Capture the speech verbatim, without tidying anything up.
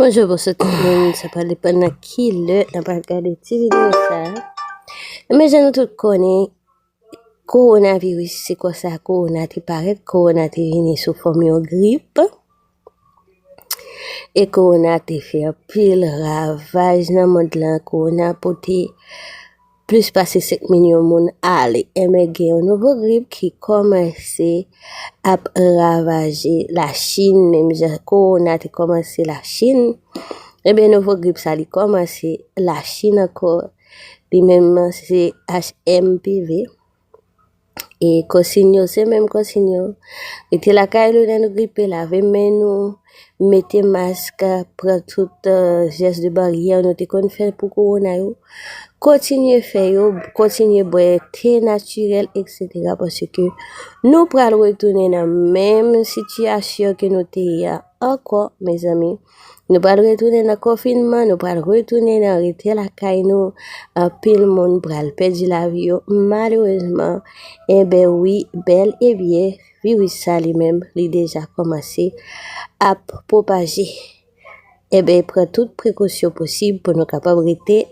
Bonjou, bonswa tout moun. Sa pral depann nan ki lè n ap gade ti videyo sa a. Men jan nou tout konnen, kowonaviris, se konsa kowona te parèt, kowona te vini sou fòm yon grip. E kowona te fè anpil ravaj nan mond lan. Kowona pote plis pase senk milyon moun ale. Enben, gen yon nouvo grip ki kòmanse ap ravaje Lachin, menm jan kowona te kòmanse Lachin. Enben, nouvo grip sa, li kòmanse Lachin ankò. Li menm se H M P V. E konsiy yo, se menm konsiy yo. Rete lakay nou lè nou gripe, lave men nou, mete mask, pran tout, euh, jès de baryè nou te konn fè pou kowona yo. Kontinye fè yo, kontinye bwè te natirèl, et cetera, paske nou pral retounen nan menm sitiyasyon ke nou te ye a ankò, mezanmi. Nou pral retounen nan konfinman, nou pral retounen nan rete lakay nou. Anpil moun pral pèdi lavi yo, malerezman. Enben wi, bèl e byen, viris sa li menm, li deja kòmanse ap pwopaje. Enben, pran tout prekosyon posib pou nou kapab rete